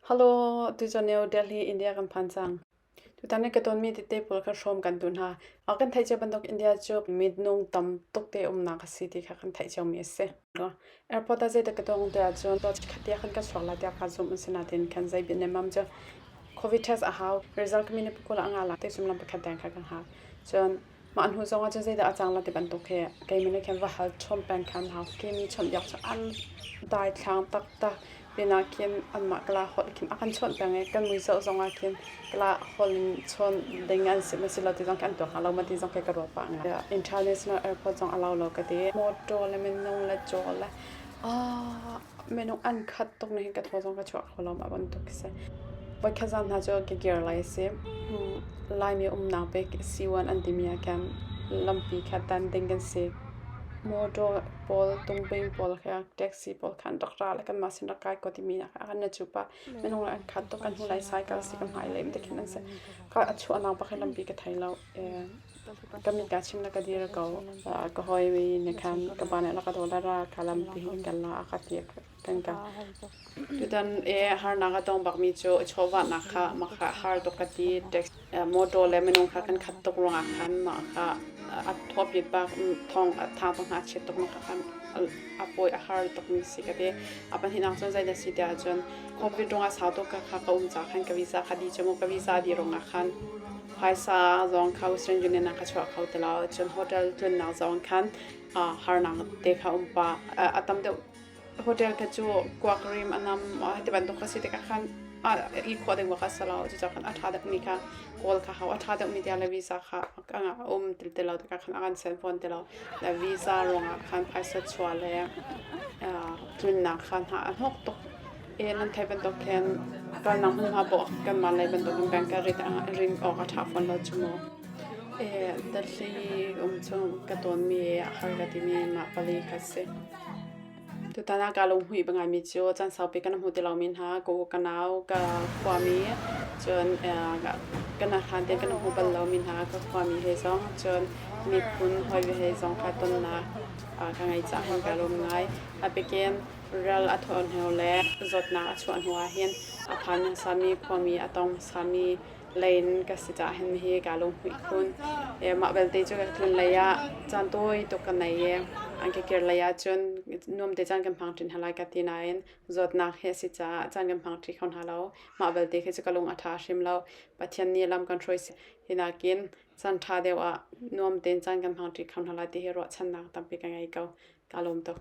Hello, tuchan New Delhi, India kan phan cang. Tutan i ka tonmi tete pawl kha hrawm kan duh hna. A kan theih cio bantuk India cu minung tam tuk te umnak a si ti kha kan theih ciomi a si. Airport ah zeidah ka tong tiah cun khat tiah khan ka chuak lai tiah kaa zumh. Asinain khan zei bia nemmam cu COVID test a hau. Result ka minute pakul ah a ngah lai. Te suimilam pakhat deng kha ka hngak. Cun mah hnu zong ah cun zeidah a cang lai ti bantuk hi keimah nih khan va hal chom peng khan hau. Khi mi chawnhbiak cu an daithlang taktak. Pinah khin anmah kala holh khin a kan chawnh peng i kan mui zoh zong ah khin kala holh in chawn ding an si ma si lo ti zong khi an tuak hnga lo ma ti zong khi ka ruah pah ngai. International airport zong a lo lo ka ti. Motor le minung le caw le minung an khat tuk ni hin ka thaw zong ka chuah kho lo mah bantuk khi si. Voikhat zan hna cu ka kir lai a si. Laimi umnak bik C1 an timi ah khan lampi kha tan ding kan si. Motor pawl, tungbing pawl kha taxi pawl kha an rak ra le kanmah sin rak kai ko timi nak ah khan na cu pah. Minung le an khat tuk kan hnu lai cycle si ka hmai lem te khin an si. Ka a chuahnak bak hi lampi ka thei lo. Ka mit ka chim le ka dir ko. Ka hawi nih khan ka pa nih a rak ka daw le ra ka lampi hin kan la a ka ti kan ka. Tutan i harnak a tong bakmi cu chawvahnak kha mah kha har tuk ka ti. Motor le minung kha kan khat tuk ruangah khan mah kha a thawpit bak thawng a tha tuk hna a chiat tuk mah kha khan a pawi a har tukmi si ka ti. A pahnihnak cun zeidah si tiah cun COVID ruangah sau tuk ka kha ka um caah khan ka visa kha dih cu mu ka visa dih ruangah khan phaisa zong kha Western Union ah ka chuah kho ti lo. Cun hotel tlunnak zong khan harnak te kha um pah. A tam deuh Hotel kha cu kuak rim a nam ti bantuk kha si tikah khan i khawh ding bak a si lo. Cucaah khan a ṭha deuhmi kha kawl kha hau. A ṭha deuhmi tiah le visa kha a um ti lo tikah khan a kan send fawn ti lo. Le visa ruangah khan phaisa chuah le tlunnak kha hna a hnawk tuk. I nan theih bantuk khin kalnak hmunhma poah kanmah lei bantukin bank ah rin awk a ṭha fawn lo cu mu. Delhi um chung ka tawnmi a har ka timi mah pali kha si. Tutan ah kaa lunghmuih ngaimi cu caan saupi kan hmu ti lomi hna ka u ka nau ka khuami cun kan hlan tein kan hmu bal lomi hna ka khuami he zong cun miphun hawi he zong kha tonnak ka ngei caah hin kaa lawm ngai. A bikin ral a thawh hnu le zawtnak a chuah hnu ah hin a phan hmasami khuami a tong hmasami lei in ka si caah hin hi kaa lunghmuih khun. Mah belte cu ka tlun lei ah caan tawi tuk ka nei i an ka kir lei ah cun nuam te caan kan hmang ṭi hna lai ka ti nain zawtnak hi a si caah caan kan hmang ṭi kho hna lo. Mah belte khi cu ka lung a ṭha hrim lo. Pathian nih lam kan hruai hi nakin caan ṭha deuh ah nuam tein caan kan hmang ṭi kho hna lai ti hi ruahchannak tampi ka ngei ko. Kaa lawm tuk.